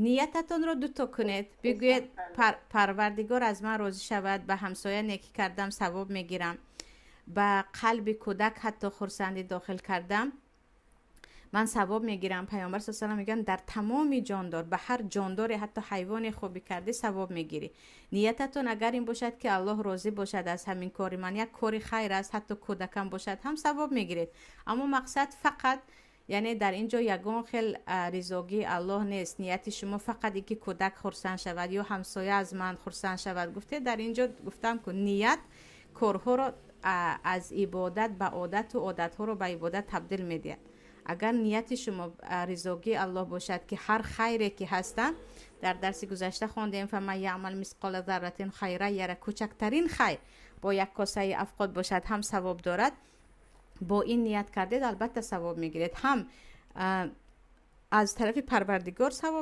Ниятатонро дуто кунед, бигӯед: «Парвардигор аз ман розӣ шавад, ба ҳамсоя некӣ кардам, савоб мегирам, ба қалби кӯдак ҳатто хурсандӣ дохил кардам, ман савоб мегирам». Паёмбар с салам мегӯянд: «Дар тамоми ҷондор, ба ҳар ҷондоре, ҳатто ҳайвоне хубӣ кардӣ, савоб мегирӣ». Ниятатон агар ин бошад, ки Аллоҳ розӣ бошад аз ҳамин кори ман, як кори хайр аст, ҳатто кӯдакам бошад ҳам, савоб мегиред. Аммо мақсад фақат, яъне дар ин ҷо ягон хел ризогии Аллоҳ нест. Нияти шумо фақат ин ки кӯдак хурсанд шавад ё ҳамсоя аз ман хурсанд шавад, гуфте. Дар ин ҷо гуфтам ку, ният корҳоро аз ибодат ба одату одатҳоро ба ибодат табдил медиҳад. Агар нияти шумо ризогии Аллоҳ бошад, ки ҳар хайре ки ҳастанд, дар дарси гузашта хондем: فمن يعمل مثقال ذرة خيرا يره. Кӯчактарин хайр бо як косаи афқот бошад ҳам, савоб дорад. Бо ин ният кардед, албатта савоб мегиред, ҳам аз тарафи Парвардигор савоб.